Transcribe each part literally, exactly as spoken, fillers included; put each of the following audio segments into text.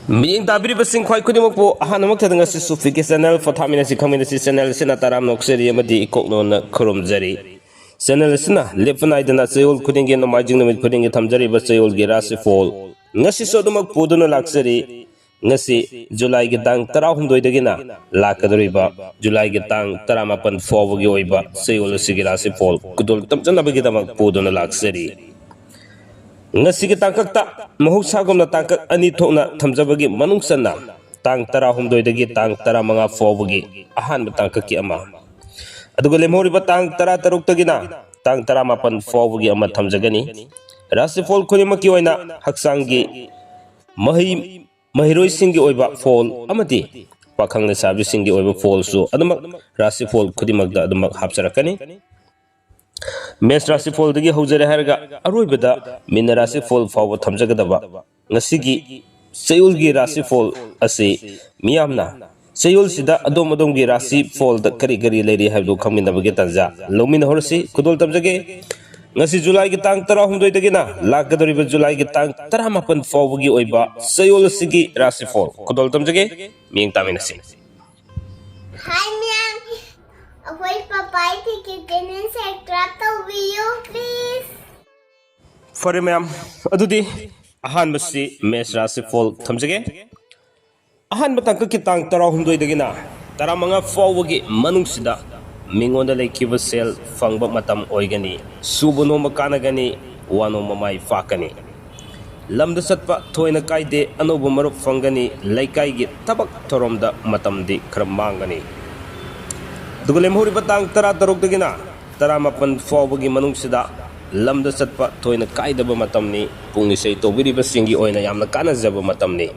ꯃꯤꯠꯌꯦꯡ ꯇꯥꯕꯤꯔꯤꯕꯁꯤꯡ ꯈ꯭ꯋꯥꯏ ꯈꯨꯗꯤꯡꯃꯛꯄꯨ ꯑꯍꯥꯟꯕꯃꯛꯇꯗ ꯉꯁꯤꯁꯨ ꯄꯤ ꯀꯦ ꯆꯦꯅꯦꯜ ꯐꯣꯊꯥꯃꯤꯟꯅꯁꯤ ꯈꯪꯃꯤꯟꯅꯁꯤ ꯆꯦꯅꯦꯜ ꯑꯁꯤꯅ ꯇꯔꯥꯝꯅ ꯑꯣꯛꯆꯔꯤ ꯑꯃꯗꯤ ꯏꯀꯣꯛꯅꯣꯟꯅ ꯈꯨꯔꯨꯝꯖꯔꯤ꯫ ꯆꯦꯅꯦꯜ ꯑꯁꯤꯅ ꯂꯦꯞꯄ ꯅꯥꯏꯗꯅ ꯆꯌꯣꯜ ꯈꯨꯗꯤꯡꯒꯤ ꯅꯣꯡꯃꯥꯏꯖꯤꯡ ꯅꯨꯃꯤꯠ ꯈꯨꯗꯤꯡꯒꯤ ꯊꯝꯖꯔꯤꯕ ꯆꯌꯣꯜꯒꯤ ꯔꯥꯁꯤꯐꯣꯜ ꯉꯁꯤꯁꯨ ꯑꯗꯨꯃꯛ ꯄꯨꯗꯨꯅ ꯂꯥꯛꯆꯔꯤ꯫ ꯉꯁꯤ ꯖꯨꯂꯥꯏꯒꯤ ꯇꯥꯡ ꯇꯔꯥꯍꯨꯝꯗꯣꯏꯗꯒꯤꯅ ꯂꯥꯛꯀꯗꯧꯔꯤꯕ ꯖꯨꯂꯥꯏꯒꯤ ꯇꯥꯡ ꯇꯔꯥꯃꯥꯄꯟ ꯐꯥꯎꯕꯒꯤ ꯑꯣꯏꯕ ꯆꯌꯣꯜ ꯑꯁꯤꯒꯤ ꯔꯥꯁꯤꯐꯣꯜ ꯈꯨꯗꯣꯜ ꯇꯝꯖꯅꯕꯒꯤꯗꯃꯛ ꯄꯨꯗꯨꯅ ꯂꯥꯛꯆꯔꯤ꯫ ꯉꯁꯤꯒꯤ ꯇꯥꯡꯀꯛꯇ ꯃꯍꯧꯁꯥꯒꯨꯝꯅ ꯇꯥꯡꯀꯛ ꯑꯅꯤ ꯊꯣꯛꯅ ꯊꯝꯖꯕꯒꯤ ꯃꯅꯨꯡ ꯆꯟꯅ ꯇꯥꯡ ꯇꯔꯥꯍꯨꯝꯗꯣꯏꯗꯒꯤ ꯇꯥꯡ ꯇꯔꯥꯃꯉꯥ ꯐꯥꯎꯕꯒꯤ ꯑꯍꯥꯟꯕ ꯇꯥꯡꯀꯛꯀꯤ ꯑꯃ, ꯑꯗꯨꯒ ꯂꯦꯝꯍꯧꯔꯤꯕ ꯇꯥꯡ ꯇꯔꯥꯇꯔꯨꯛꯇꯒꯤꯅ ꯇꯥꯡ ꯇꯔꯥꯃꯥꯄꯟ ꯐꯥꯎꯕꯒꯤ ꯑꯃ ꯊꯝꯖꯒꯅꯤ꯫ ꯔꯥꯁꯤꯐꯣꯜ ꯈꯨꯗꯤꯡꯃꯛꯀꯤ ꯑꯣꯏꯅ ꯍꯛꯆꯥꯡꯒꯤ ꯃꯍꯩ ꯃꯍꯩꯔꯣꯏꯁꯤꯡꯒꯤ ꯑꯣꯏꯕ ꯐꯣꯜ ꯑꯃꯗꯤ ꯄꯥꯈꯪ ꯂꯩꯁꯥꯕꯤꯁꯤꯡꯒꯤ ꯑꯣꯏꯕ ꯐꯣꯜꯁꯨ ꯑꯗꯨꯃꯛ ꯔꯥꯁꯤꯐꯣꯜ ꯈꯨꯗꯤꯡꯃꯛꯇ ꯑꯗꯨꯃꯛ ꯍꯥꯞꯆꯔꯛꯀꯅꯤ꯫ ꯃꯦꯁ ꯔꯥꯁꯤꯐꯣꯜꯗꯒꯤ ꯍꯧꯖꯔꯦ ꯍꯥꯏꯔꯒ ꯑꯔꯣꯏꯕꯗ ꯃꯤꯅ ꯔꯥꯁꯤꯐꯣꯜ ꯐꯥꯎꯕ ꯊꯝꯖꯒꯗꯕ ꯉꯁꯤꯒꯤ ꯆꯌꯣꯜꯒꯤ ꯔꯥꯁꯤꯐꯣꯜ ꯑꯁꯤ ꯃꯤꯌꯥꯝꯅ ꯆꯌꯣꯜꯁꯤꯗ ꯑꯗꯣꯝ ꯑꯗꯣꯝꯒꯤ ꯔꯥꯁꯤꯐꯣꯜꯗ ꯀꯔꯤ ꯀꯔꯤ ꯂꯩꯔꯤ ꯍꯥꯏꯕꯗꯨ ꯈꯪꯃꯤꯟꯅꯕꯒꯤ ꯇꯥꯟꯖꯥ ꯂꯧꯃꯤꯟꯅꯍꯧꯔꯁꯤ꯫ ꯈꯨꯗꯣꯜ ꯇꯝꯖꯒꯦ꯫ ꯉꯁꯤ ꯖꯨꯂꯥꯏꯒꯤ ꯇꯥꯡ ꯇꯔꯥꯍꯨꯝꯗꯣꯏꯗꯒꯤꯅ ꯂꯥꯛꯀꯗꯧꯔꯤꯕ ꯖꯨꯂꯥꯏꯒꯤ ꯇꯥꯡ ꯇꯔꯥꯃꯥꯄꯟ ꯐꯥꯎꯕꯒꯤ ꯑꯣꯏꯕ ꯆꯌꯣꯜ ꯑꯁꯤꯒꯤ ꯔꯥꯁꯤꯐꯣꯜ ꯈꯨꯗꯣꯜ ꯇꯝꯖꯒꯦ꯫ ꯃꯤꯠꯌꯦꯡ ꯇꯥꯃꯤꯟꯅꯁꯤ꯫ ꯍꯥꯏ ꯃꯌꯥꯝ, ꯑꯩꯈꯣꯏ ꯄꯄꯥꯏ ꯇꯤꯀꯦꯠ ꯀꯦꯅꯦꯟ ꯁꯕꯁꯀ꯭ꯔꯥꯏꯕ ꯇꯧꯕꯤꯌꯨ ꯄ꯭ꯂꯤꯖ꯫ ꯐꯔꯦ ꯃꯌꯥꯝ, ꯑꯗꯨꯗꯤ ꯑꯍꯥꯟꯕꯁꯤ ꯃꯦꯁ ꯔꯥꯁꯤꯐꯣꯜ ꯊꯝꯖꯒꯦ꯫ ꯑꯍꯥꯟꯕ ꯇꯥꯡꯀꯛꯀꯤ ꯇꯥꯡ ꯇꯔꯥꯍꯨꯝꯗꯣꯏꯗꯒꯤꯅ ꯇꯔꯥꯃꯉꯥ ꯐꯥꯎꯕꯒꯤ ꯃꯅꯨꯡꯁꯤꯗ ꯃꯤꯉꯣꯟꯗ ꯂꯩꯈꯤꯕ ꯁꯦꯜ ꯐꯪꯕ ꯃꯇꯝ ꯑꯣꯏꯒꯅꯤ꯫ ꯁꯨꯕ ꯅꯣꯝꯕ ꯀꯥꯟꯅꯒꯅꯤ, ꯋꯥ ꯅꯣꯝꯕ ꯃꯥꯏ ꯄꯥꯛꯀꯅꯤ꯫ ꯂꯝꯗ ꯆꯠꯄ ꯊꯣꯏꯅ ꯀꯥꯏꯗꯦ, ꯑꯅꯧꯕ ꯃꯔꯨꯞ ꯐꯪꯒꯅꯤ꯫ ꯂꯩꯀꯥꯏꯒꯤ ꯊꯕꯛ ꯊꯧꯔꯝꯗ ꯃꯇꯝꯗꯤ ꯈꯔ ꯃꯥꯡꯒꯅꯤ꯫ ꯑꯗꯨꯒ ꯂꯦꯝꯍꯧꯔꯤꯕ ꯇꯥꯡ ꯇꯔꯥꯇꯔꯨꯛꯇꯒꯤꯅ ꯇꯔꯥꯃꯥꯄꯟ ꯐꯥꯎꯕꯒꯤ ꯃꯅꯨꯡꯁꯤꯗ ꯂꯝꯗ ꯆꯠꯄ ꯊꯣꯏꯅ ꯀꯥꯏꯗꯕ ꯃꯇꯝꯅꯤ꯫ ꯄꯨꯡ ꯏꯁꯩ ꯇꯧꯕꯤꯔꯤꯕꯁꯤꯡꯒꯤ ꯑꯣꯏꯅ ꯌꯥꯝꯅ ꯀꯥꯟꯅꯖꯕ ꯃꯇꯝꯅꯤ꯫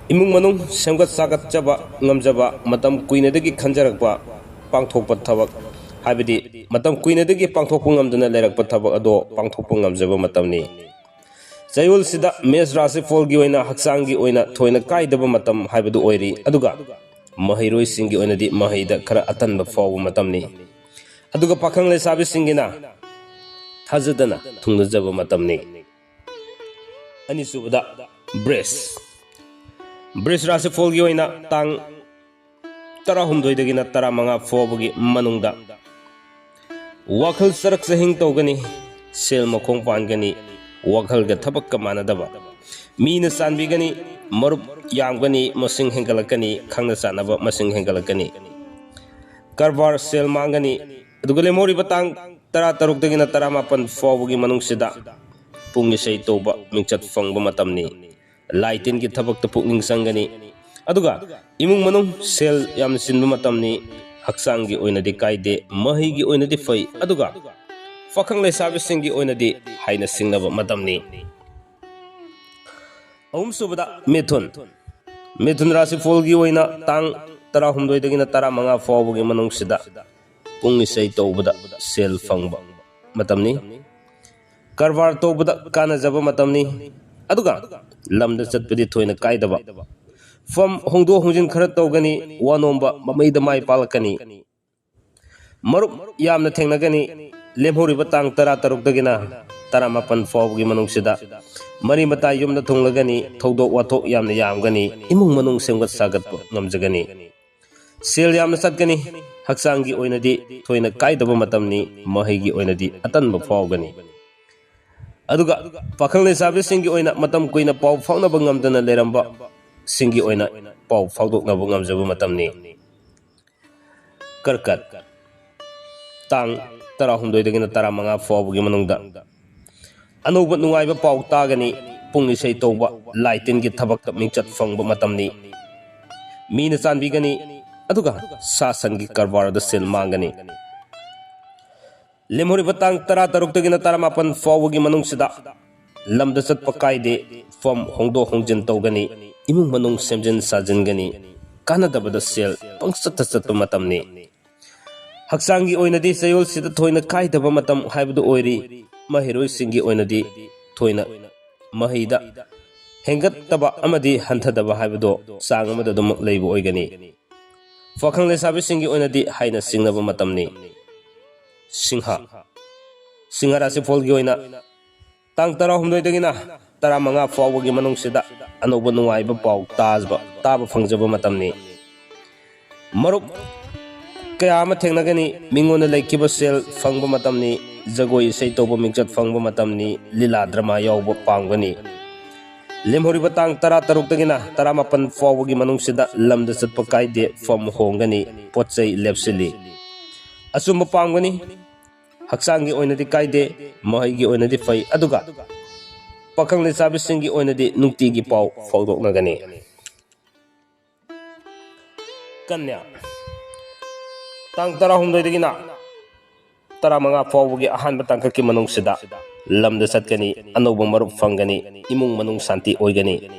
ꯏꯃꯨꯡ ꯃꯅꯨꯡ ꯁꯦꯝꯒꯠ ꯁꯥꯒꯠꯆꯕ ꯉꯝꯖꯕ, ꯃꯇꯝ ꯀꯨꯏꯅꯗꯒꯤ ꯈꯟꯖꯔꯛꯄ, ꯄꯥꯡꯊꯣꯛꯄ ꯊꯕꯛ, ꯍꯥꯏꯕꯗꯤ ꯃꯇꯝ ꯀꯨꯏꯅꯗꯒꯤ ꯄꯥꯡꯊꯣꯛꯄ ꯉꯝꯗꯅ ꯂꯩꯔꯛꯄ ꯊꯕꯛ ꯑꯗꯣ ꯄꯥꯡꯊꯣꯛꯄ ꯉꯝꯖꯕ ꯃꯇꯝꯅꯤ꯫ ꯆꯌꯣꯜꯁꯤꯗ ꯃꯦꯁ ꯔꯥꯁꯤꯐꯣꯜꯒꯤ ꯑꯣꯏꯅ ꯍꯛꯆꯥꯡꯒꯤ ꯑꯣꯏꯅ ꯊꯣꯏꯅ ꯀꯥꯏꯗꯕ ꯃꯇꯝ ꯍꯥꯏꯕꯗꯨ ꯑꯣꯏꯔꯤ, ꯑꯗꯨꯒ ꯃꯍꯩꯔꯣꯏꯁꯤꯡꯒꯤ ꯑꯣꯏꯅꯗꯤ ꯃꯍꯩꯗ ꯈꯔ ꯑꯇꯟꯕ ꯐꯥꯎꯕ ꯃꯇꯝꯅꯤ꯫ ꯑꯗꯨꯒ ꯄꯥꯈꯪ ꯂꯩꯁꯥꯕꯤꯁꯤꯡꯒꯤꯅ ꯊꯥꯖꯗꯅ ꯊꯨꯡꯅꯖꯕ ꯃꯇꯝꯅꯤ꯫ ꯑꯅꯤꯁꯨꯕꯗ ꯕ꯭ꯔꯦꯁ꯫ ꯕ꯭ꯔꯤꯖ ꯔꯥꯁꯤꯐꯣꯜꯒꯤ ꯑꯣꯏꯅ ꯇꯥꯡ ꯇꯔꯥꯍꯨꯝꯗꯣꯏꯗꯒꯤꯅ ꯇꯔꯥꯃꯉꯥ ꯐꯥꯎꯕꯒꯤ ꯃꯅꯨꯡꯗ ꯋꯥꯈꯜ ꯆꯔꯛ ꯆꯍꯤꯡ ꯇꯧꯒꯅꯤ, ꯁꯦꯜ ꯃꯈꯣꯡ ꯄꯥꯟꯒꯅꯤ, ꯋꯥꯈꯜꯒ ꯊꯕꯛꯀ ꯃꯥꯟꯅꯗꯕ, ꯃꯤꯅ ꯆꯥꯟꯕꯤꯒꯅꯤ, ꯃꯔꯨꯞ ꯌꯥꯝꯒꯅꯤ, ꯃꯁꯤꯡ ꯍꯦꯟꯒꯠꯂꯛꯀꯅꯤ, ꯈꯪꯅ ꯆꯥꯟꯅꯕ ꯃꯁꯤꯡ ꯍꯦꯟꯒꯠꯂꯛꯀꯅꯤ꯫ ꯀꯔꯕꯥꯔ ꯁꯦꯜ ꯃꯥꯡꯒꯅꯤ꯫ ꯑꯗꯨꯒ ꯂꯦꯝꯍꯧꯔꯤꯕ ꯇꯥꯡ ꯇꯔꯥꯇꯔꯨꯛꯇꯒꯤꯅ ꯇꯔꯥꯃꯥꯄꯟ ꯐꯥꯎꯕꯒꯤ ꯃꯅꯨꯡꯁꯤꯗ ꯄꯨꯡ ꯏꯁꯩ ꯇꯧꯕ ꯃꯤꯡꯆꯠ ꯐꯪꯕ ꯃꯇꯝꯅꯤ꯫ ꯂꯥꯏ ꯇꯤꯟꯒꯤ ꯊꯕꯛꯇ ꯄꯨꯛꯅꯤꯡ ꯆꯪꯒꯅꯤ꯫ ꯑꯗꯨꯒ ꯏꯃꯨꯡ ꯃꯅꯨꯡ ꯁꯦꯜ ꯌꯥꯝꯅ ꯆꯤꯟꯕ ꯃꯇꯝꯅꯤ꯫ ꯍꯛꯆꯥꯡꯒꯤ ꯑꯣꯏꯅꯗꯤ ꯀꯥꯏꯗꯦ, ꯃꯍꯩꯒꯤ ꯑꯣꯏꯅꯗꯤ ꯐꯩ, ꯑꯗꯨꯒ ꯄꯥꯈꯪ ꯂꯩꯁꯥꯕꯤꯁꯤꯡꯒꯤ ꯑꯣꯏꯅꯗꯤ ꯍꯥꯏꯅ ꯁꯤꯡꯅꯕ ꯃꯇꯝꯅꯤ꯫ ꯑꯍꯨꯝꯁꯨꯕꯗ ꯃꯤꯊꯨꯟ꯫ ꯃꯤꯊꯨꯟ ꯔꯥꯁꯤꯐꯣꯜꯒꯤ ꯑꯣꯏꯅ ꯇꯥꯡ ꯇꯔꯥꯍꯨꯝꯗꯣꯏꯗꯒꯤꯅ ꯇꯔꯥꯃꯉꯥ ꯐꯥꯎꯕꯒꯤ ꯃꯅꯨꯡꯁꯤꯗ ꯄꯨꯡ ꯏꯁꯩ ꯇꯧꯕꯗ ꯁꯦꯜ ꯐꯪꯕ ꯃꯇꯝꯅꯤ꯫ ꯀꯔꯕꯥꯔ ꯇꯧꯕꯗ ꯀꯥꯟꯅꯖꯕ ꯃꯇꯝꯅꯤ꯫ ꯑꯗꯨꯒ ꯂꯝꯗ ꯆꯠꯄꯗꯤ ꯊꯣꯏꯅ ꯀꯥꯏꯗꯕ꯫ ꯐꯝ ꯍꯣꯡꯗꯣꯛ ꯍꯣꯡꯖꯤꯟ ꯈꯔ ꯇꯧꯒꯅꯤ꯫ ꯋꯥ ꯅꯣꯝꯕ ꯃꯃꯩꯗ ꯃꯥꯏ ꯄꯥꯛꯂꯛꯀꯅꯤ꯫ ꯃꯔꯨꯞ ꯌꯥꯝꯅ ꯊꯦꯡꯅꯒꯅꯤ꯫ ꯂꯦꯝꯍꯧꯔꯤꯕ ꯇꯥꯡ ꯇꯔꯥꯇꯔꯨꯛꯇꯒꯤꯅ ꯇꯔꯥꯃꯥꯄꯟ ꯐꯥꯎꯕꯒꯤ ꯃꯅꯨꯡꯁꯤꯗ ꯃꯔꯤ ꯃꯇꯥ ꯌꯨꯝꯗ ꯊꯨꯡꯂꯒꯅꯤ꯫ ꯊꯧꯗꯣꯛ ꯋꯥꯊꯣꯛ ꯌꯥꯝꯅ ꯌꯥꯝꯒꯅꯤ꯫ ꯏꯃꯨꯡ ꯃꯅꯨꯡ ꯁꯦꯝꯒꯠ ꯁꯥꯒꯠꯄ ꯉꯝꯖꯒꯅꯤ꯫ ꯁꯦꯜ ꯌꯥꯝꯅ ꯆꯠꯀꯅꯤ꯫ ꯍꯛꯆꯥꯡꯒꯤ ꯑꯣꯏꯅꯗꯤ ꯊꯣꯏꯅ ꯀꯥꯏꯗꯕ ꯃꯇꯝꯅꯤ꯫ ꯃꯍꯩꯒꯤ ꯑꯣꯏꯅꯗꯤ ꯑꯇꯟꯕ ꯐꯥꯎꯒꯅꯤ꯫ ꯑꯗꯨꯒ ꯄꯥꯈꯪ ꯂꯩꯁꯥꯕꯤꯁꯤꯡꯒꯤ ꯑꯣꯏꯅ ꯃꯇꯝ ꯀꯨꯏꯅ ꯄꯥꯎ ꯐꯥꯎꯅꯕ ꯉꯝꯗꯅ ꯂꯩꯔꯝꯕ ꯁꯤꯡꯒꯤ ꯑꯣꯏꯅ ꯄꯥꯎ ꯐꯥꯎꯗꯣꯛꯅꯕ ꯉꯝꯖꯕ ꯃꯇꯝꯅꯤ꯫ ꯀꯔꯀꯠ, ꯇꯥꯡ ꯇꯔꯥꯍꯨꯝꯗꯣꯏꯗꯒꯤꯅ ꯇꯔꯥꯃꯉꯥ ꯐꯥꯎꯕꯒꯤ ꯃꯅꯨꯡꯗ ꯑꯅꯧꯕ ꯅꯨꯡꯉꯥꯏꯕ ꯄꯥꯎ ꯇꯥꯒꯅꯤ꯫ ꯄꯨꯡ ꯏꯁꯩ ꯇꯧꯕ, ꯂꯥꯏ ꯇꯤꯟꯒꯤ ꯊꯕꯛꯇ ꯃꯤꯡꯆꯠ ꯐꯪꯕ ꯃꯇꯝꯅꯤ꯫ ꯃꯤꯅ ꯆꯥꯟꯕꯤꯒꯅꯤ꯫ ꯑꯗꯨꯒ ꯁꯥ ꯁꯟꯒꯤ ꯀꯔꯕꯥꯔꯗ ꯁꯦꯜ ꯃꯥꯡꯒꯅꯤ꯫ ꯂꯦꯝꯍꯧꯔꯤꯕ ꯇꯥꯡ ꯇꯔꯥꯇꯔꯨꯛꯇꯒꯤꯅ ꯇꯔꯥꯃꯥꯄꯟ ꯐꯥꯎꯕꯒꯤ ꯃꯅꯨꯡꯁꯤꯗ ꯂꯝꯗ ꯆꯠꯄ ꯀꯥꯏꯗꯦ꯫ ꯐꯝ ꯍꯣꯡꯗꯣꯛ ꯍꯣꯡꯖꯤꯟ ꯇꯧꯒꯅꯤ꯫ ꯏꯃꯨꯡ ꯃꯅꯨꯡ ꯁꯦꯝꯖꯤꯟ ꯁꯥꯖꯤꯟꯒꯅꯤ꯫ ꯀꯥꯟꯅꯗꯕꯗ ꯁꯦꯜ ꯄꯪꯆꯠꯇ ꯆꯠꯄ ꯃꯇꯝꯅꯤ꯫ ꯍꯛꯆꯥꯡꯒꯤ ꯑꯣꯏꯅꯗꯤ ꯆꯌꯣꯜꯁꯤꯗ ꯊꯣꯏꯅ ꯀꯥꯏꯗꯕ ꯃꯇꯝ ꯍꯥꯏꯕꯗꯨ ꯑꯣꯏꯔꯤ꯫ ꯃꯍꯩꯔꯣꯏꯁꯤꯡꯒꯤ ꯑꯣꯏꯅꯗꯤ ꯊꯣꯏꯅ ꯃꯍꯩꯗ ꯍꯦꯟꯒꯠꯇꯕ ꯑꯃꯗꯤ ꯍꯟꯊꯗꯕ ꯍꯥꯏꯕꯗꯣ ꯆꯥꯡ ꯑꯃꯗ ꯑꯗꯨꯃꯛ ꯂꯩꯕ ꯑꯣꯏꯒꯅꯤ꯫ ꯄꯥꯈꯪ ꯂꯩꯁꯥꯕꯤꯁꯤꯡꯒꯤ ꯑꯣꯏꯅꯗꯤ ꯍꯥꯏꯅ ꯁꯤꯡꯅꯕ ꯃꯇꯝꯅꯤ꯫ ꯁꯤꯡꯍ, ꯁꯤꯡꯍ ꯔꯥꯁꯤꯐꯣꯜꯒꯤ ꯑꯣꯏꯅ ꯇꯥꯡ ꯇꯔꯥꯍꯨꯝꯗꯣꯏꯗꯒꯤꯅ ꯇꯔꯥꯃꯉꯥ ꯐꯥꯎꯕꯒꯤ ꯃꯅꯨꯡꯁꯤꯗ ꯑꯅꯧꯕ ꯅꯨꯡꯉꯥꯏꯕ ꯄꯥꯎ ꯇꯥꯖꯕ, ꯇꯥꯕ ꯐꯪꯖꯕ ꯃꯇꯝꯅꯤ꯫ ꯃꯔꯨꯞ ꯀꯌꯥ ꯑꯃ ꯊꯦꯡꯅꯒꯅꯤ, ꯃꯤꯉꯣꯟꯗ ꯂꯩꯈꯤꯕ ꯁꯦꯜ ꯐꯪꯕ ꯃꯇꯝꯅꯤ, ꯖꯒꯣꯏ ꯏꯁꯩ ꯇꯧꯕ ꯃꯤꯡꯆꯠ ꯐꯪꯕ ꯃꯇꯝꯅꯤ, ꯂꯤꯂꯥ ꯗ꯭ꯔꯃꯥ ꯌꯥꯎꯕ ꯄꯥꯝꯒꯅꯤ꯫ ꯂꯦꯝꯍꯧꯔꯤꯕ ꯇꯥꯡ ꯇꯔꯥ ꯇꯔꯨꯛꯇꯒꯤꯅ ꯇꯔꯥꯃꯥꯄꯟ ꯐꯥꯎꯕꯒꯤ ꯃꯅꯨꯡꯁꯤꯗ ꯂꯝꯗ ꯆꯠꯄ ꯀꯥꯏꯗꯦ, ꯐꯝ ꯍꯣꯡꯒꯅꯤ, ꯄꯣꯠ ꯆꯩ ꯂꯦꯞꯁꯤꯜꯂꯤ꯫ ꯑꯆꯨꯝꯕ ꯄꯥꯝꯒꯅꯤ, ꯍꯛꯆꯥꯡꯒꯤ ꯑꯣꯏꯅꯗꯤ ꯀꯥꯏꯗꯦ, ꯃꯍꯩꯒꯤ ꯑꯣꯏꯅꯗꯤ ꯐꯩ, ꯑꯗꯨꯒ ꯄꯥꯈꯪ ꯂꯩꯁꯥꯕꯤꯁꯤꯡꯒꯤ ꯑꯣꯏꯅꯗꯤ ꯅꯨꯡꯇꯤꯒꯤ ꯄꯥꯎ ꯐꯥꯎꯗꯣꯛꯅꯒꯅꯤ꯫ ꯀꯟꯌꯥ, ꯇꯥꯡ ꯇꯔꯥꯍꯨꯝꯗꯣꯏꯗꯒꯤꯅ ꯇꯔꯥꯃꯉꯥ ꯐꯥꯎꯕꯒꯤ ꯑꯍꯥꯟꯕ ꯇꯥꯡꯀꯛꯀꯤ ꯃꯅꯨꯡꯁꯤꯗ ꯂꯝꯗ ꯆꯠꯀꯅꯤ, ꯑꯅꯧꯕ ꯃꯔꯨꯞ ꯐꯪꯒꯅꯤ, ꯏꯃꯨꯡ ꯃꯅꯨꯡ ꯁꯥꯟꯇꯤ ꯑꯣꯏꯒꯅꯤ,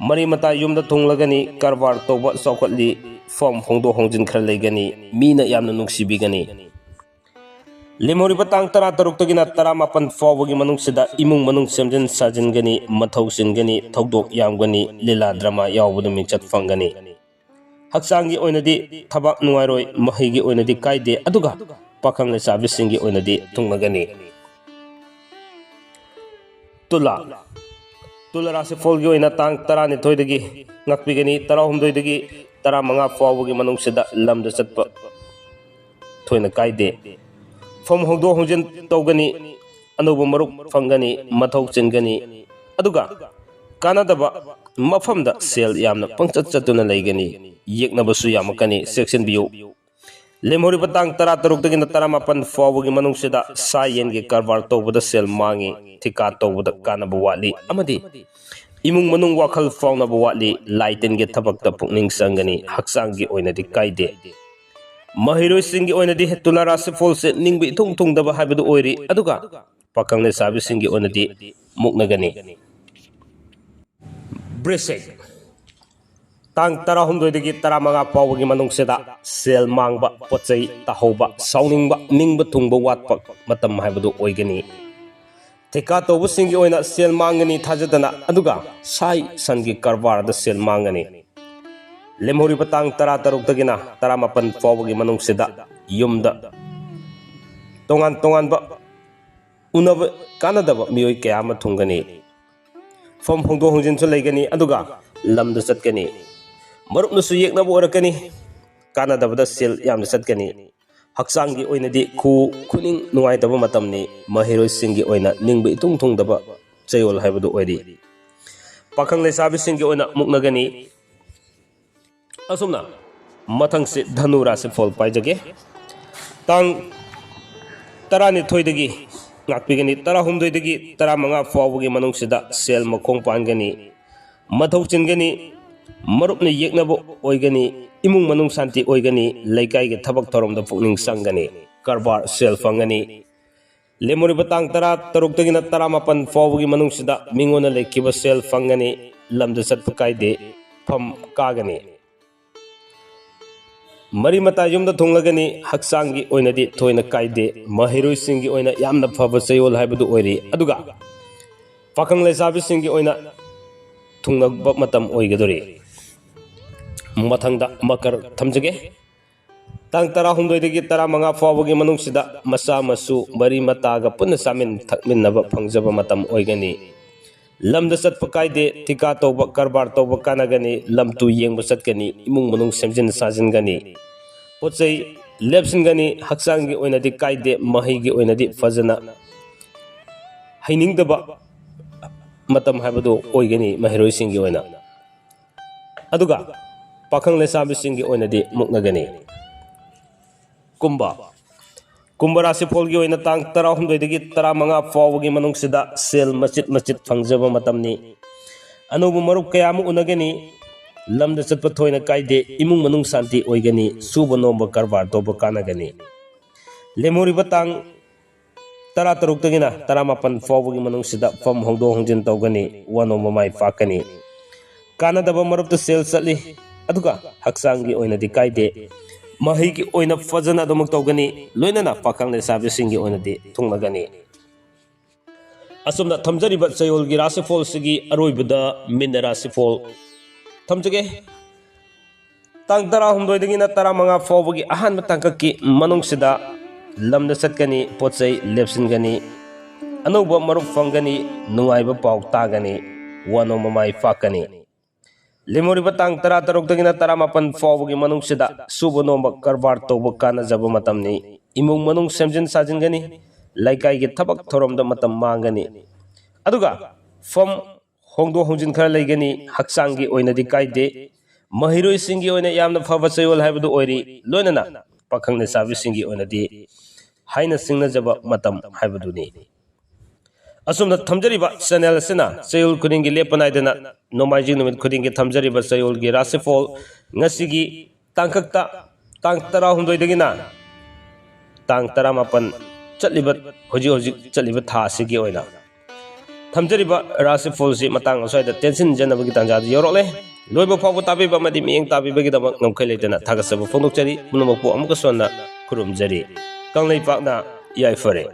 ꯃꯔꯤ ꯃꯇꯥ ꯌꯨꯝꯗ ꯊꯨꯡꯂꯒꯅꯤ, ꯀꯔꯕꯥꯔ ꯇꯧꯕ ꯆꯥꯎꯈꯠꯂꯤ, ꯐꯝ ꯍꯣꯡꯗꯣꯛ ꯍꯣꯡꯖꯤꯟ ꯈꯔ ꯂꯩꯒꯅꯤ, ꯃꯤꯅ ꯌꯥꯝꯅ ꯅꯨꯡꯁꯤꯕꯤꯒꯅꯤ꯫ ꯂꯦꯝꯍꯧꯔꯤꯕ ꯇꯥꯡ ꯇꯔꯥ ꯇꯔꯨꯛꯇꯒꯤꯅ ꯇꯔꯥꯃꯥꯄꯟ ꯐꯥꯎꯕꯒꯤ ꯃꯅꯨꯡꯁꯤꯗ ꯏꯃꯨꯡ ꯃꯅꯨꯡ ꯁꯦꯝꯖꯤꯟ ꯁꯥꯖꯤꯟꯒꯅꯤ, ꯃꯊꯧ ꯆꯤꯟꯒꯅꯤ, ꯊꯧꯗꯣꯛ ꯌꯥꯝꯒꯅꯤ, ꯂꯤꯂꯥ ꯗ꯭ꯔꯃꯥ ꯌꯥꯎꯕꯗ ꯃꯤꯡꯆꯠ ꯐꯪꯒꯅꯤ꯫ ꯍꯛꯆꯥꯡꯒꯤ ꯑꯣꯏꯅꯗꯤ ꯊꯕꯛ ꯅꯨꯡꯉꯥꯏꯔꯣꯏ, ꯃꯍꯩꯒꯤ ꯑꯣꯏꯅꯗꯤ ꯀꯥꯏꯗꯦ, ꯑꯗꯨꯒ ꯄꯥꯈꯪ ꯂꯩꯁꯥꯕꯤꯁꯤꯡꯒꯤ ꯑꯣꯏꯅꯗꯤ ꯊꯨꯡꯅꯒꯅꯤ꯫ ꯇꯨꯂꯥ, ꯇꯨꯂꯥ ꯔꯥꯁꯤꯐꯣꯜꯒꯤ ꯑꯣꯏꯅ ꯇꯥꯡ ꯇꯔꯥꯅꯤꯊꯣꯏꯗꯒꯤ ꯉꯥꯛꯄꯤꯒꯅꯤ, ꯇꯔꯥꯍꯨꯝꯗꯣꯏꯗꯒꯤ ꯇꯔꯥꯃꯉꯥ ꯐꯥꯎꯕꯒꯤ ꯃꯅꯨꯡꯁꯤꯗ ꯂꯝꯗ ꯆꯠꯄ ꯊꯣꯏꯅ ꯀꯥꯏꯗꯦ꯫ ꯐꯝ ꯍꯣꯡꯗꯣꯛ ꯍꯣꯡꯖꯤꯟ ꯇꯧꯒꯅꯤ, ꯑꯅꯧꯕ ꯃꯔꯨꯞ ꯐꯪꯒꯅꯤ, ꯃꯊꯧ ꯆꯤꯟꯒꯅꯤ, ꯑꯗꯨꯒ ꯀꯥꯟꯅꯗꯕ ꯃꯐꯝꯗ ꯁꯦꯜ ꯌꯥꯝꯅ ꯄꯪꯆꯠ ꯆꯠꯇꯨꯅ ꯂꯩꯒꯅꯤ꯫ ꯌꯦꯛꯅꯕꯁꯨ ꯌꯥꯝꯃꯛꯀꯅꯤ, ꯆꯦꯛꯁꯤꯟꯕꯤꯌꯨ꯫ ꯂꯦꯝꯍꯧꯔꯤꯕ ꯇꯥꯡ ꯇꯔꯥ ꯇꯔꯨꯛꯇꯒꯤꯅ ꯇꯔꯥꯃꯥꯄꯟ ꯐꯥꯎꯕꯒꯤ ꯃꯅꯨꯡꯁꯤꯗ ꯁꯥ ꯌꯦꯟꯒꯤ ꯀꯔꯕꯥꯔ ꯇꯧꯕꯗ ꯁꯦꯜ ꯃꯥꯡꯉꯤ, ꯊꯤꯀꯥ ꯇꯧꯕꯗ ꯀꯥꯟꯅꯕ ꯋꯥꯠꯂꯤ, ꯑꯃꯗꯤ ꯏꯃꯨꯡ ꯃꯅꯨꯡ ꯋꯥꯈꯜ ꯐꯥꯎꯅꯕ ꯋꯥꯠꯂꯤ, ꯂꯥꯏ ꯇꯤꯟꯒꯤ ꯊꯕꯛꯇ ꯄꯨꯛꯅꯤꯡ ꯆꯪꯒꯅꯤ, ꯍꯛꯆꯥꯡꯒꯤ ꯑꯣꯏꯅꯗꯤ ꯀꯥꯏꯗꯦ꯫ ꯃꯍꯩꯔꯣꯏꯁꯤꯡꯒꯤ ꯑꯣꯏꯅꯗꯤ ꯇꯨꯂꯥ ꯔꯥꯁꯤꯐꯣꯜꯁꯦ ꯅꯤꯡꯕ ꯏꯊꯨꯡ ꯊꯨꯡꯗꯕ ꯍꯥꯏꯕꯗꯨ ꯑꯣꯏꯔꯤ, ꯑꯗꯨꯒ ꯄꯥꯈꯪ ꯂꯩꯁꯥꯕꯤꯁꯤꯡꯒꯤ ꯑꯣꯏꯅꯗꯤ ꯃꯨꯛꯅꯒꯅꯤ꯫ ꯕ꯭ꯔꯤꯁꯤꯛ, ꯇꯥꯡ ꯇꯔꯥꯍꯨꯝꯗꯣꯏꯗꯒꯤ ꯇꯔꯥꯃꯉꯥ ꯐꯥꯎꯕꯒꯤ ꯃꯅꯨꯡꯁꯤꯗ ꯁꯦꯜ ꯃꯥꯡꯕ, ꯄꯣꯠ ꯆꯩ ꯇꯥꯍꯧꯕ, ꯁꯥꯎꯅꯤꯡꯕ, ꯅꯤꯡꯕ ꯊꯨꯡꯕ ꯋꯥꯠꯄ ꯃꯇꯝ ꯍꯥꯏꯕꯗꯨ ꯑꯣꯏꯒꯅꯤ꯫ ꯊꯤꯀꯥ ꯇꯧꯕꯁꯤꯡꯒꯤ ꯑꯣꯏꯅ ꯁꯦꯜ ꯃꯥꯡꯒꯅꯤ ꯊꯥꯖꯗꯅ, ꯑꯗꯨꯒ ꯁꯥꯏ ꯁꯟꯒꯤ ꯀꯔꯕꯥꯔꯗ ꯁꯦꯜ ꯃꯥꯡꯒꯅꯤ꯫ ꯂꯦꯝꯍꯧꯔꯤꯕ ꯇꯥꯡ ꯇꯔꯥ ꯇꯔꯨꯛꯇꯒꯤꯅ ꯇꯔꯥꯃꯥꯄꯟ ꯐꯥꯎꯕꯒꯤ ꯃꯅꯨꯡꯁꯤꯗ ꯌꯨꯝꯗ ꯇꯣꯉꯥꯟ ꯇꯣꯉꯥꯟꯕ ꯎꯅꯕ ꯀꯥꯟꯅꯗꯕ ꯃꯤꯑꯣꯏ ꯀꯌꯥ ꯑꯃ ꯊꯨꯡꯒꯅꯤ꯫ ꯐꯝ ꯍꯣꯡꯗꯣꯛ ꯍꯣꯡꯖꯤꯟꯁꯨ ꯂꯩꯒꯅꯤ, ꯑꯗꯨꯒ ꯂꯝꯗ ꯆꯠꯀꯅꯤ꯫ ꯃꯔꯨꯞꯅꯁꯨ ꯌꯦꯛꯅꯕ ꯑꯣꯏꯔꯛꯀꯅꯤ, ꯀꯥꯟꯅꯗꯕꯗ ꯁꯦꯜ ꯌꯥꯝꯅ ꯆꯠꯀꯅꯤ꯫ ꯍꯛꯆꯥꯡꯒꯤ ꯑꯣꯏꯅꯗꯤ ꯈꯨ ꯈꯨꯅꯤꯡ ꯅꯨꯡꯉꯥꯏꯇꯕ ꯃꯇꯝꯅꯤ꯫ ꯃꯍꯩꯔꯣꯏꯁꯤꯡꯒꯤ ꯑꯣꯏꯅ ꯅꯤꯡꯕ ꯏꯊꯨꯡ ꯊꯨꯡꯗꯕ ꯆꯌꯣꯜ ꯍꯥꯏꯕꯗꯨ ꯑꯣꯏꯔꯤ꯫ ꯄꯥꯈꯪ ꯂꯩꯁꯥꯕꯤꯁꯤꯡꯒꯤ ꯑꯣꯏꯅ ꯃꯨꯛꯅꯒꯅꯤ꯫ ꯑꯁꯨꯝꯅ ꯃꯊꯪꯁꯤ ꯙꯅꯨ ꯔꯥꯁꯤꯐꯣꯜ ꯄꯥꯏꯖꯒꯦ꯫ ꯇꯥꯡ ꯇꯔꯥꯅꯤꯊꯣꯏꯗꯒꯤ ꯉꯥꯛꯄꯤꯒꯅꯤ, ꯇꯔꯥꯍꯨꯝꯗꯣꯏꯗꯒꯤ ꯇꯔꯥꯃꯉꯥ ꯐꯥꯎꯕꯒꯤ ꯃꯅꯨꯡꯁꯤꯗ ꯁꯦꯜ ꯃꯈꯣꯡ ꯄꯥꯟꯒꯅꯤ, ꯃꯊꯧ ꯆꯤꯟꯒꯅꯤ, ꯃꯔꯨꯞꯅ ꯌꯦꯛꯅꯕ ꯑꯣꯏꯒꯅꯤ, ꯏꯃꯨꯡ ꯃꯅꯨꯡ ꯁꯥꯟꯇꯤ ꯑꯣꯏꯒꯅꯤ, ꯂꯩꯀꯥꯏꯒꯤ ꯊꯕꯛ ꯊꯧꯔꯝꯗ ꯄꯨꯛꯅꯤꯡ ꯆꯪꯒꯅꯤ, ꯀꯔꯕꯥꯔ ꯁꯦꯜ ꯐꯪꯒꯅꯤ꯫ ꯂꯦꯝꯍꯧꯔꯤꯕ ꯇꯥꯡ ꯇꯔꯥ ꯇꯔꯨꯛꯇꯒꯤꯅ ꯇꯔꯥꯃꯥꯄꯟ ꯐꯥꯎꯕꯒꯤ ꯃꯅꯨꯡꯁꯤꯗ ꯃꯤꯉꯣꯟꯗ ꯂꯩꯈꯤꯕ ꯁꯦꯜ ꯐꯪꯒꯅꯤ, ꯂꯝꯗ ꯆꯠꯄ ꯀꯥꯏꯗꯦ, ꯐꯝ ꯀꯥꯒꯅꯤ꯫ ꯃꯔꯤ ꯃꯇꯥ ꯌꯨꯝꯗ ꯊꯨꯡꯂꯒꯅꯤ, ꯍꯛꯆꯥꯡꯒꯤ ꯑꯣꯏꯅꯗꯤ ꯊꯣꯏꯅ ꯀꯥꯏꯗꯦ, ꯃꯍꯩꯔꯣꯏꯁꯤꯡꯒꯤ ꯑꯣꯏꯅ ꯌꯥꯝꯅ ꯐꯕ ꯆꯌꯣꯜ ꯍꯥꯏꯕꯗꯨ ꯑꯣꯏꯔꯤ꯫ ꯑꯗꯨꯒ ꯄꯥꯈꯪ ꯂꯩꯁꯥꯕꯤꯁꯤꯡꯒꯤ ꯑꯣꯏꯅ ꯊꯨꯡꯅꯕ ꯃꯇꯝ ꯑꯣꯏꯒꯗꯧꯔꯤ꯫ ꯃꯊꯪꯗ ꯃꯀꯔ ꯊꯝꯖꯒꯦ꯫ ꯇꯥꯡ ꯇꯔꯥꯍꯨꯝꯗꯣꯏꯗꯒꯤ ꯇꯔꯥꯃꯉꯥ ꯐꯥꯎꯕꯒꯤ ꯃꯅꯨꯡꯁꯤꯗ ꯃꯆꯥ ꯃꯁꯨ ꯃꯔꯤ ꯃꯇꯥꯒ ꯄꯨꯟꯅ ꯆꯥꯃꯤꯟ ꯊꯛꯃꯤꯟꯅꯕ ꯐꯪꯖꯕ ꯃꯇꯝ ꯑꯣꯏꯒꯅꯤ꯫ ꯂꯝꯗ ꯆꯠꯄ ꯀꯥꯏꯗꯦ, ꯊꯤꯀꯥ ꯇꯧꯕ, ꯀꯔꯕꯥꯔ ꯇꯧꯕ ꯀꯥꯟꯅꯒꯅꯤ, ꯂꯝ ꯇꯨ ꯌꯦꯡꯕ ꯆꯠꯀꯅꯤ, ꯏꯃꯨꯡ ꯃꯅꯨꯡ ꯁꯦꯝꯖꯤꯟ ꯁꯥꯖꯤꯟꯒꯅꯤ, ꯄꯣꯠ ꯆꯩ ꯂꯦꯞꯁꯤꯟꯒꯅꯤ, ꯍꯛꯆꯥꯡꯒꯤ ꯑꯣꯏꯅꯗꯤ ꯀꯥꯏꯗꯦ, ꯃꯍꯩꯒꯤ ꯑꯣꯏꯅꯗꯤ ꯐꯖꯅ ꯍꯩꯅꯤꯡꯗꯕ ꯃꯇꯝ ꯍꯥꯏꯕꯗꯨ ꯑꯣꯏꯒꯅꯤ ꯃꯍꯩꯔꯣꯏꯁꯤꯡꯒꯤ ꯑꯣꯏꯅ꯫ ꯑꯗꯨꯒ ꯄꯥꯈꯪ ꯂꯩꯁꯥꯕꯤꯁꯤꯡꯒꯤ ꯑꯣꯏꯅꯗꯤ ꯃꯨꯛꯅꯒꯅꯤ꯫ ꯀꯨꯝꯕ꯫ ꯀꯨꯝꯕ ꯔꯥꯁꯤꯐꯣꯜꯒꯤ ꯑꯣꯏꯅ ꯇꯥꯡ ꯇꯔꯥꯍꯨꯝꯗꯣꯏꯗꯒꯤ ꯇꯔꯥꯃꯉꯥ ꯐꯥꯎꯕꯒꯤ ꯃꯅꯨꯡꯁꯤꯗ ꯁꯦꯜ ꯃꯆꯤꯠ ꯃꯆꯤꯠ ꯐꯪꯖꯕ ꯃꯇꯝꯅꯤ꯫ ꯑꯅꯧꯕ ꯃꯔꯨꯞ ꯀꯌꯥ ꯑꯃ ꯎꯅꯒꯅꯤ꯫ ꯂꯝꯗ ꯆꯠꯄ ꯊꯣꯏꯅ ꯀꯥꯏꯗꯦ, ꯏꯃꯨꯡ ꯃꯅꯨꯡ ꯁꯥꯟꯇꯤ ꯑꯣꯏꯒꯅꯤ, ꯁꯨꯕ ꯅꯣꯝꯕ ꯀꯔꯕꯥꯔ ꯇꯧꯕ ꯀꯥꯟꯅꯒꯅꯤ꯫ ꯂꯦꯝꯍꯧꯔꯤꯕ ꯇꯥꯡ ꯇꯔꯥꯇꯔꯨꯛꯇꯒꯤꯅ ꯇꯔꯥꯃꯥꯄꯟ ꯐꯥꯎꯕꯒꯤ ꯃꯅꯨꯡꯁꯤꯗ ꯐꯝ ꯍꯣꯡꯗꯣꯛ ꯍꯣꯡꯖꯤꯟ ꯇꯧꯒꯅꯤ, ꯋꯥꯅꯣꯝꯕ ꯃꯥꯏ ꯄꯥꯛꯀꯅꯤ꯫ ꯀꯥꯟꯅꯗꯕ ꯃꯔꯨꯞꯇ ꯁꯦꯜ ꯆꯠꯂꯤ, ꯑꯗꯨꯒ ꯍꯛꯆꯥꯡꯒꯤ ꯑꯣꯏꯅꯗꯤ ꯀꯥꯏꯗꯦ꯫ ꯃꯍꯩꯒꯤ ꯑꯣꯏꯅ ꯐꯖꯅ ꯑꯗꯨꯃꯛ ꯇꯧꯒꯅꯤ, ꯂꯣꯏꯅꯅ ꯄꯥꯈꯪ ꯂꯩꯁꯥꯕꯤꯁꯤꯡꯒꯤ ꯑꯣꯏꯅꯗꯤ ꯊꯨꯡꯂꯒꯅꯤ꯫ ꯑꯁꯨꯝꯅ ꯊꯝꯖꯔꯤꯕ ꯆꯌꯣꯜꯒꯤ ꯔꯥꯁꯤꯐꯣꯜꯁꯤꯒꯤ ꯑꯔꯣꯏꯕꯗ ꯃꯤꯟꯅ ꯔꯥꯁꯤꯐꯣꯜ ꯊꯝꯖꯒꯦ꯫ ꯇꯥꯡ ꯇꯔꯥꯍꯨꯝꯗꯣꯏꯗꯒꯤꯅ ꯇꯔꯥꯃꯉꯥ ꯐꯥꯎꯕꯒꯤ ꯑꯍꯥꯟꯕ ꯇꯥꯡꯀꯛꯀꯤ ꯃꯅꯨꯡꯁꯤꯗ ꯂꯝꯗ ꯆꯠꯀꯅꯤ, ꯄꯣꯠ ꯆꯩ ꯂꯦꯞꯁꯤꯟꯒꯅꯤ, ꯑꯅꯧꯕ ꯃꯔꯨꯞ ꯐꯪꯒꯅꯤ, ꯅꯨꯡꯉꯥꯏꯕ ꯄꯥꯎ ꯇꯥꯒꯅꯤ꯫ ꯋꯥꯅꯣꯝꯕ ꯃꯥꯏ ꯄꯥꯛꯀꯅꯤ꯫ ꯂꯦꯝꯍꯧꯔꯤꯕ ꯇꯥꯡ ꯇꯔꯥ ꯇꯔꯨꯛꯇꯒꯤꯅ ꯇꯔꯥꯃꯥꯄꯟ ꯐꯥꯎꯕꯒꯤ ꯃꯅꯨꯡꯁꯤꯗ ꯁꯨꯕ ꯅꯣꯝꯕ ꯀꯔꯕꯥꯔ ꯇꯧꯕ ꯀꯥꯟꯅꯖꯕ ꯃꯇꯝꯅꯤ꯫ ꯏꯃꯨꯡ ꯃꯅꯨꯡ ꯁꯦꯝꯖꯤꯟ ꯁꯥꯖꯤꯟꯒꯅꯤ꯫ ꯂꯩꯀꯥꯏꯒꯤ ꯊꯕꯛ ꯊꯧꯔꯝꯗ ꯃꯇꯝ ꯃꯥꯡꯒꯅꯤ꯫ ꯑꯗꯨꯒ ꯐꯝ ꯍꯣꯡꯗꯣꯛ ꯍꯣꯡꯖꯤꯟ ꯈꯔ ꯂꯩꯒꯅꯤ꯫ ꯍꯛꯆꯥꯡꯒꯤ ꯑꯣꯏꯅꯗꯤ ꯀꯥꯏꯗꯦ꯫ ꯃꯍꯩꯔꯣꯏꯁꯤꯡꯒꯤ ꯑꯣꯏꯅ ꯌꯥꯝꯅ ꯐꯕ ꯆꯌꯣꯜ ꯍꯥꯏꯕꯗꯨ ꯑꯣꯏꯔꯤ꯫ ꯂꯣꯏꯅꯅ ꯄꯥꯈꯪ ꯂꯩꯁꯥꯕꯤꯁꯤꯡꯒꯤ ꯑꯣꯏꯅꯗꯤ ꯍꯥꯏꯅ ꯁꯤꯡꯅꯖꯕ ꯃꯇꯝ ꯍꯥꯏꯕꯗꯨꯅꯤ꯫ ꯑꯁꯨꯝꯅ ꯊꯝꯖꯔꯤꯕ ꯆꯦꯅꯦꯜ ꯑꯁꯤꯅ ꯆꯌꯣꯜ ꯈꯨꯗꯤꯡꯒꯤ ꯂꯦꯞꯄ ꯅꯥꯏꯗꯅ ꯅꯣꯡꯃꯥꯏꯖꯤꯡ ꯅꯨꯃꯤꯠ ꯈꯨꯗꯤꯡꯒꯤ ꯊꯝꯖꯔꯤꯕ ꯆꯌꯣꯜꯒꯤ ꯔꯥꯁꯤꯐꯣꯜ ꯉꯁꯤꯒꯤ ꯇꯥꯡꯀꯛꯇ ꯇꯥꯡ ꯇꯔꯥꯍꯨꯝꯗꯣꯏꯗꯒꯤꯅ ꯇꯥꯡ ꯇꯔꯥꯃꯥꯄꯟ ꯆꯠꯂꯤꯕ, ꯍꯧꯖꯤꯛ ꯍꯧꯖꯤꯛ ꯆꯠꯂꯤꯕ ꯊꯥ ꯑꯁꯤꯒꯤ ꯑꯣꯏꯅ ꯊꯝꯖꯔꯤꯕ ꯔꯥꯁꯤꯐꯣꯜꯁꯤ ꯃꯇꯥꯡ ꯑꯁ꯭ꯋꯥꯏꯗ ꯇꯦꯟꯁꯤꯟꯖꯅꯕꯒꯤ ꯇꯥꯟꯖꯥꯗꯨ ꯌꯧꯔꯛꯂꯦ꯫ ꯂꯣꯏꯕ ꯐꯥꯎꯕ ꯇꯥꯕꯤꯕ ꯑꯃꯗꯤ ꯃꯤꯠꯌꯦꯡ ꯇꯥꯕꯤꯕꯒꯤꯗꯃꯛ ꯉꯝꯈꯩ ꯂꯩꯇꯅ ꯊꯥꯒꯠꯆꯕ ꯐꯣꯡꯗꯣꯛꯆꯔꯤ꯫ ꯄꯨꯝꯅꯃꯛꯄꯨ ꯑꯃꯨꯛꯀꯁꯨ ꯍꯟꯅ ꯈꯨꯔꯨꯝꯖꯔꯤ꯫ ꯀꯪꯂꯩꯄꯥꯛꯅ ꯌꯥꯏꯐꯔꯦ꯫